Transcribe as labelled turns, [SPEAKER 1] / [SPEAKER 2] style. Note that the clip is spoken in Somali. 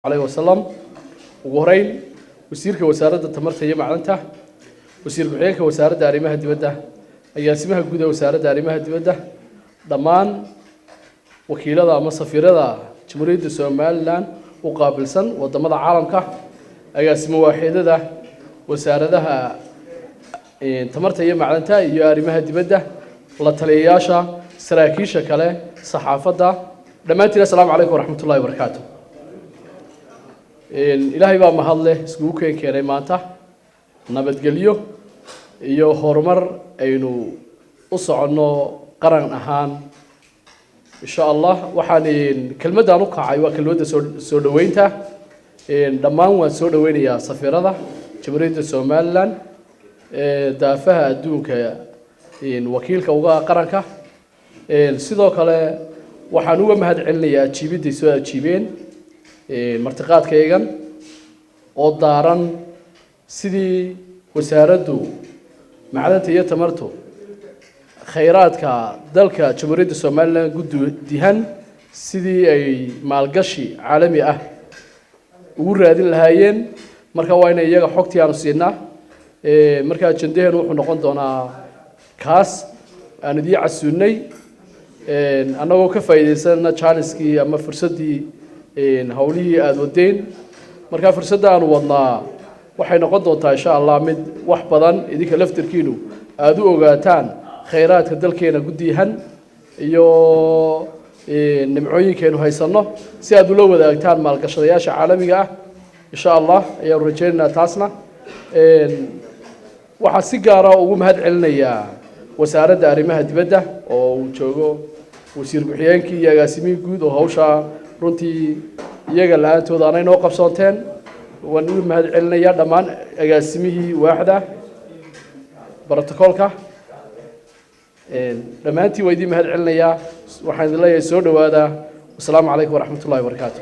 [SPEAKER 1] Alayhi wasalam. Ugu horeyn, wasiirka Wasaaradda Tamarta iyo Macdanta, wasiir ku-xigeenka Wasaaradda Arrimaha Dibadda, agaasimaha guud ee Wasaaradda Arrimaha Dibadda, dhammaan wakiilada ama safiirada Jamhuuriyadda Somalilan u qaabilsan wadamada caalamka, agaasimo waaxeedada wasaaradaha tamarta iyo macdanta iyo arrimaha dibadda, la taliyayaasha, saraakiisha kale, saxaafadda, dhammaantiin assalaamu calaykum waraxmat ullahi wabarakaatu. Ilaahay baa mahadleh iskugu keenay maanta nabadgelyo iyo horumar aynu u soconno qaran ahaan, insha Allah. Waxaan kelmaddan u kacay waa kelmadda soo dhoweynta. Dhammaan waan soo dhoweynayaa safiirada Jamhuuriyadda Somalilan daafaha adduunka wakiilka uga qaranka. Sidoo kale waxaan uga mahad celinayaa ajiibidday soo ajiibeen martiqaadkaygan oo daaran sidii Wasaaraddu Macdanta iyo Tamartu khayraadka dalka Jamhuuriyadda Somalilan guddihan sidii ay maalgashi caalami ah ugu raadin lahaayeen. Marka waa inay iyaga xogtii aanu siinaa. Marka ajandaheenu wuxuu noqon doonaa kaas aan idiin casuunay, annagoo ka faa'iidaysana janiskii ama fursaddii howlihii aada wadeen. Marka fursadda aanu wadnaa waxay noqon doontaa, insha Allah, mid wax badan idinka laftirkiinu aada u ogaataan khayraadka dalkeena guddihan iyo nimcooyinkeenu haysanno, si aada ula wadaagtaan maalgashadayaasha caalamiga ah, insha Allah, ayaanu rajaynaynaa. Taasna waxaa si gaara ugu mahad celinayaa Wasaaradda Arrimaha Dibadda oo uu joogo wasiir ku-xigeenkii iyo agaasimihii guud, oo hawshaa runtii iyaga la-aantooda aanay noo qabsoonteen. Waan ugu mahad celinayaa dhammaan agaasimihii waaxda brotocoolka. Dhammaantiin waa idiin mahad celinayaa. Waxaan idin leeyahay soo dhowaada. Wasalaamu calaykum waraxmat ullahi wabarakaatu.